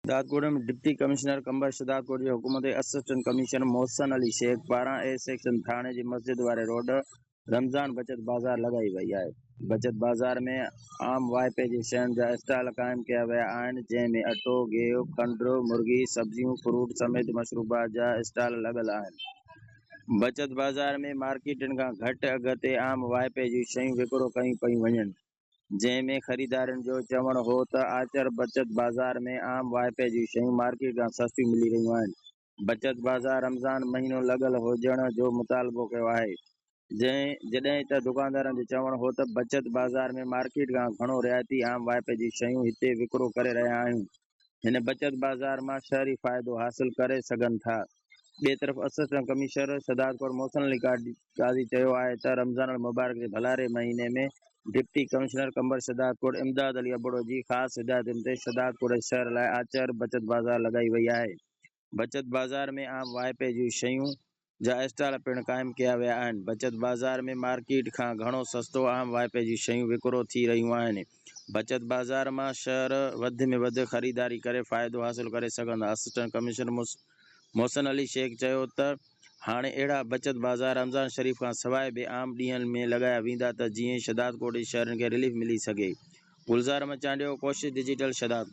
Shahdadkot ۾ deputy commissioner Qambar Shahdadkot جي حڪم تي اسسٽنٽ ڪمشنر محسن علي شيخ پاران اي سيڪشن ٿاڻي جي مسجد واري روڊ رمضان بچت بازار لڳائي وئي آهي. بچت بازار ۾ عام واهپي جي شين جا اسٽال قائم ڪيا ويا آهن جنهن ۾ اٽو، گيهه، کنڊ، مرغي، سبزيون، فروٽ سميت مشروبات جا اسٽال لڳل آهن. بچت بازار ۾ مارڪيٽن کان گهٽ اگهه تي عام واهپي جون شيون وڪرو ڪيون پيون وڃن. جنهن ۾ خريدارن جو چوڻ هو ته آچر بچت بازار ۾ عام واهپي جون شيون مارڪيٽ کان سستيون ملي رهيون آهن، بچت بازار رمضان مهينو لڳل هجڻ جو مطالبو ڪيو آهي، جڏهن ته دڪاندارن جو چوڻ هو ته بچت بازار ۾ مارڪيٽ کان گهڻو رعايتي عام واهپي جون شيون هتي وڪرو ڪري رهيا آهيون، هن بچت بازار مان شهري فائدو حاصل ڪري سگهن ٿا. ٻئي طرف اسسٽنٽ ڪمشنر شهدادڪوٽ محسن علي قاضي چيو آهي ته رمضان المبارڪ جي ڀلاري مهيني ۾ ڊپٽي ڪمشنر قمبر شهدادڪوٽ امداد علي ابڙو جي خاص هدايتن تي شهدادڪوٽ شهر لاء آچر بچت بازار لڳائي وئي آهي بچت بازار ۾ عام واهپي جون شيون جا اسٽال پڻ قائم ڪيا ويا آهن بچت بازار ۾ مارڪيٽ کان گهڻو سستو عام واهپي جون شيون وڪرو ٿي رهيون آهن بچت بازار مان شهر وڌ ۾ وڌ خريداري ڪري فائدو حاصل ڪري سگهندا اسسٽنٽ ڪمشنر محسن علي شيخ چيو ته هاڻي اهڙا بچت بازار رمضان شريف کان سواء به عام ڏينهن ۾ لڳايا ويندا ته جيئن شهدادڪوٽ جي شهرين کي رليف ملي سگهي. گلزار احمد چانڊيو، ڪوشش ڊجيٽل، شهدادڪوٽ.